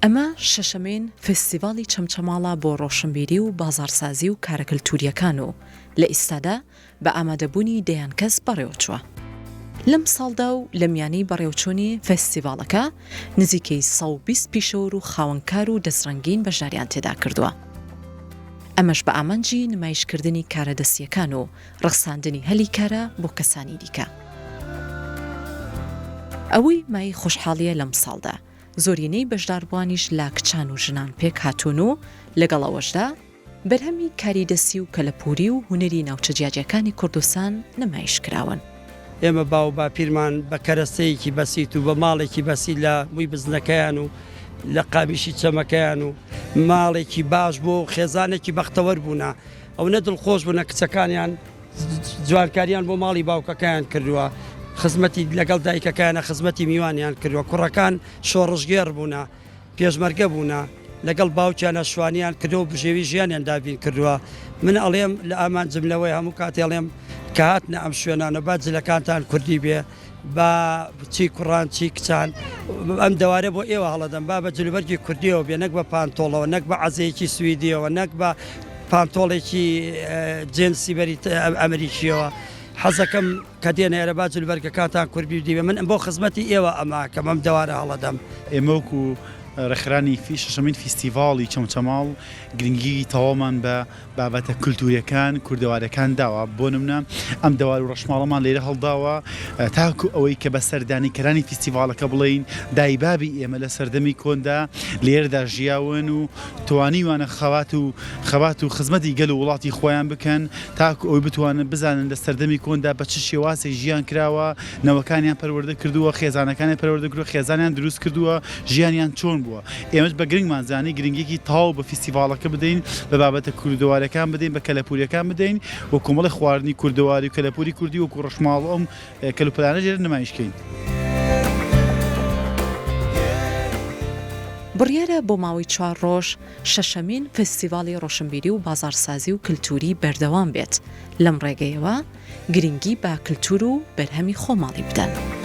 ئەمە شەشەمین فێستیڤاڵی چەمچەماڵە بۆ ڕۆشنبیری و بازاڕسازی و کارە کلتورییەکان و لە ئیستادا بە ئامادەبوونی دەیان کەس بەڕێوەچووە. لەم ساڵدا و لە میانەی بەڕێوەچوونی فێستیڤاڵەکە نزیکەی 120 پیشەوەر و خاوەنکار و دەستڕەنگین بەشداریان تێدا کردووە. ئەمەش بە ئامانجی نمایشکردنی کارە دەستییەکان و ڕەخساندنی هەلی کارە بۆ کەسانی دیکە. ئەوەی مایەی خۆشحاڵییە لەم ساڵدا زۆرینەی بەشداربووانیش لە کچان و ژنان پێکهاتوون و لەگەڵ ئەوەشدا بەرهەمی کاری دەستی و کەلەپووری و هونەری ناوچە جیاجیاکانی کوردستان نمایش کراون. ئێمە باو و باپیرمان بە کەرەستەیەکی بەسیت و بە ماڵێکی بەسیت لە مووی بزنەکەیان و لە قامیشی چەمەکەیان و ماڵێکی باش بووە و خێزانێکی بەختەوەر بوونە ئەونە دڵخۆش بوونە کچەکانیان جوانکاریان بۆ ماڵی باوکەکەیان کردووە خزمەتی لەگەڵ دایکەکەیانە خزمەتی میوانیان کردووە کوڕەکان شۆڕشگێڕ بوونە پێشمەرگە بوونە لەگەڵ باوکیانە شوانیان کردووە و بژێوی ژیانیان دابین کردووە من ئەڵێم لە ئامانجم لەوەی هەموو کاتێ ئەڵێم کە هاتنە ئەم شوێنانە با جلەکانتان کوردی بێ با چی کوڕان چی کچان ئەم دەوارە بۆ ئێوە هەڵەدەم با بە جلوبەرگی کوردیەوە بێ نەک بە پانتۆڵەوە نەک بە عەزەیەکی سویدیەوە نەک بە پانتۆڵێکی جنسی بەری ئەمریکیەوە حەزەکەم کە دێنە ئێرە با جلوبەرگەکانتان کوردی بێ من بۆ خزمەتی ئێوە ئەماکەم ئەم دەوارە هەڵەدەم. ئێمە وەکو ڕێکخرانی شەشەمین فیستیڤاڵی چەمچەماڵ گرنگیی تەواومان بە بابەتە کولتووریەکان، کوردەواریەکان داوە، بۆ نمونە ئەم دەوار و ڕەشماڵەمان لێرە هەڵداوە تاکو ئەوەی کە بە سەردانیکەرانی فیستیڤاڵەکە بڵێین دایبابی ئێمە لە سەردەمی کۆندا لێرەدا ژیاون و توانیوانە خەبات و خەبات و خزمەتی گەل و وڵاتی خۆیان بکەن تاکو ئەوەی بتوانن بزانن لە سەردەمی کۆندا بە چ شێوازێک ژیان کراوە، نەوەکانیان پەروەردە کردووە، خێزانەکانیان پەروەردە کردووە، خێزانیان دروست کردووە، ژیانیان چۆن بووە. ئێمەش بە گرنگمان زانی گرنگیەکی تەواو بە فیستیڤاڵەکە بدەین، بە بابەتە کوردەواریەکان بدەین، بە کەلەپوریەکان بدەین و کۆمەڵی خواردنی کوردەواری و کەلەپوری کوردی وەکو ڕەشماڵ و ئەم کەلوپەلانە لێرە نمایش کەین. بڕیارە بۆ ماوەی چوار ڕۆژ شەشەمین فێستیڤاڵی ڕۆشنبیری و بازاڕسازی و کلتوری بەردەوام بێت، لەم ڕێگەیەوە گرنگی بە کلتور و بەرهەمی خۆماڵی بدەن.